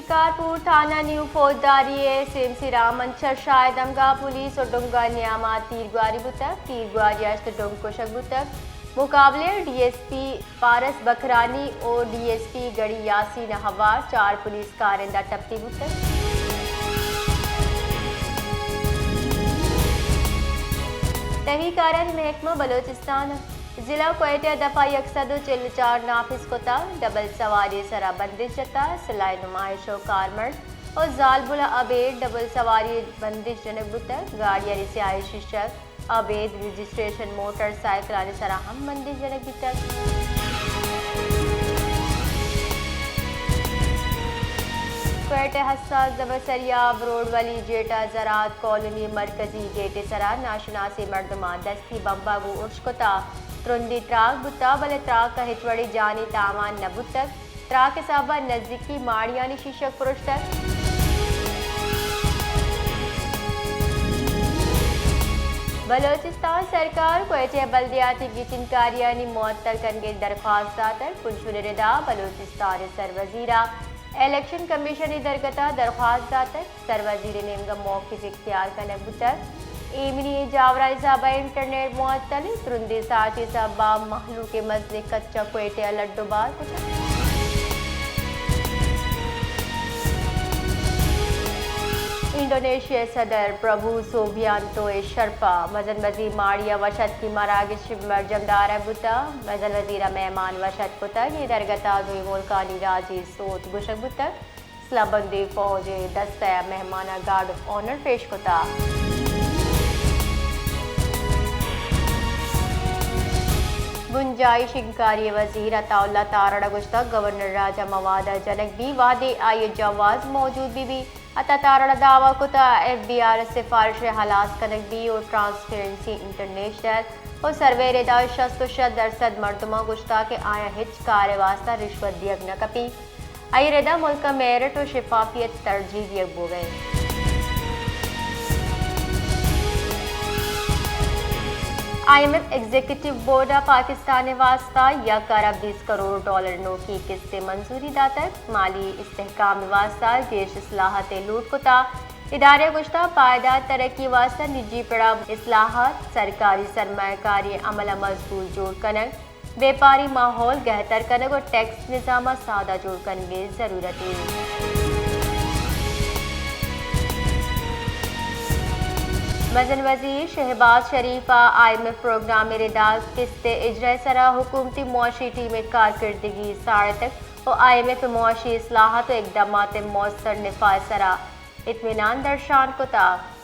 شکارپور تھانہ نیو فوجداری ءِ سیمسی راہ منچر شاہ ءِ دمگا پولیس ءُ ڈنگ ءِ نیاما تیرگواری بوتگ۔ تیرگواری ءَ ہشت ڈنگ کشگ بوتگ۔ مقابلے ءَ ڈی ایس پی پارس بکرانی ءُ ڈی ایس پی گڑھی یاسین ءَ ہوار چار پولیس کارندہ ٹپی بوتگ۔ تحریک آرا ءِ محکمہ بلوچستان ضلع کوئٹہ ءَ دفعہ یک سد ءُ چل ءُ چار نافذ کتگ، ڈبل سواری ءِ سرا بندش جتگ، سلاہ نمائش ءُ کارمرد ءُ زالبول ءَ ابید ڈبل سواری ءِ بندش جنگ بوتگ، گاڑیانی سیاہیں شیشگ، ابید رجسٹریشن موٹر سائیکلانی سرا ہم بندش جنگ بیتگ۔ کوئٹہ ءِ حساس زمسریاب روڈ ولی جیٹ ءَ زراعت کالونی مرکزی گیٹ ءِ سرا ناشناسیں مردماں دستی بمب ءَ گوں ارش کتگ۔ ترندیں تراک بوتگ، بلے تراک ءَ ہچ وڑیں جانی تاوان نہ بوتگ۔ تراک ءِ سبب ءَ نزیکی ماڑیانی شیشگ پرشتگ۔ بلوچستان سرکار کوئٹہ ءِ بلدیاتی گچین کاریانی معطل کنگ ءِ درخواست داتگ۔ کنشون ءِ ردا بلوچستان ءِ سروزیر ءَ الیکشن کمیشن ءِ درگت ءَ درخواست داتگ۔ سروزیر ءِ نیمگ ءَ موقف اختیار کنگ بوتگ۔ ایمنی ءِ جاورانی سبب ءَ انٹرنیٹ معطل انت، ترندیں ساچی ءِ سبب ءَ مہلوک ءِ مزنیں کچ ءَ کوئٹہ ءَ لڈ ءُ بار کتگ۔ انڈونیشیا ءِ صدر پربھو سوبیانتو ءِ شرپ ءَ مزن وزیر ماڑی ءَ وش اتکی مراگش برجم دارگ بوتگ۔ مزن وزیر ءَ مہمان وش اتک کتگ۔ اے درگت ءَ دوئیں ملکانی راجی سوت گوشگ بوتگ۔ سلاہ بندیں فوج ءِ دستہ ءَ مہماناں گارڈ آف آنر پیش کتگ۔ بنجاہی شنگکاری ءِ وزیر عطا اللہ تارڑ ءَ گوشتگ، گورنر ءِ راج ءَ مواد ءَ جنگ بیت، وہدے آئی ءِ جواز موجود بہ بیت۔ عطا تارڑ ءَ دعوی کتگ، ایف بی آر ءِ سفارش ءِ ہلاس کنگ بیت ءُ ٹرانسپیرنسی انٹرنیشنل ءُ سروے ءِ ردا شست ءُ شش درسد مردماں گوشتگ کہ آیاں ہچ کار ءِ واستہ رشوت دیگ نہ کپیت۔ آئی ءِ ردا ملک ءَ میرٹ ءُ شفافیت ترجیح دیگ بوگ ءَ انت۔ I M F executive board ءَ پاکستان ءِ واستہ یک ارب بیست کروڑ ڈالر ءِ نوکیں قسط ءِ منظوری داتگ۔ مالی استحکام ءِ واستہ گیش اصلاحات ءِ لوٹ کتگ۔ ادارہ ءَ گوشتگ، پائیدار ترقی ءِ واستہ نجی پڑ ءَ اصلاحات، سرکاری سرمایہ کاری ءِ عمل ءَ مضبوط جوڑ کنگ، بیپاری ماحول گہتر کنگ ءُ ٹیکس نظام ءَ سادہ جوڑ کنگ ءِ ضرورت انت۔ مزن وزیر شہباز شریف ءَ آئی ایم ایف پروگرام ءِ ردا قسط ءِ اجرا ءِ سرا حکومتی معاشی ٹیم ءِ کارکردگی ساڑتگ ءُ آئی ایم ایف ءِ معاشی اصلاحات ءُ اقدامات ءِ موثر نفاذ ءِ سرا اطمینان درشان کتگ۔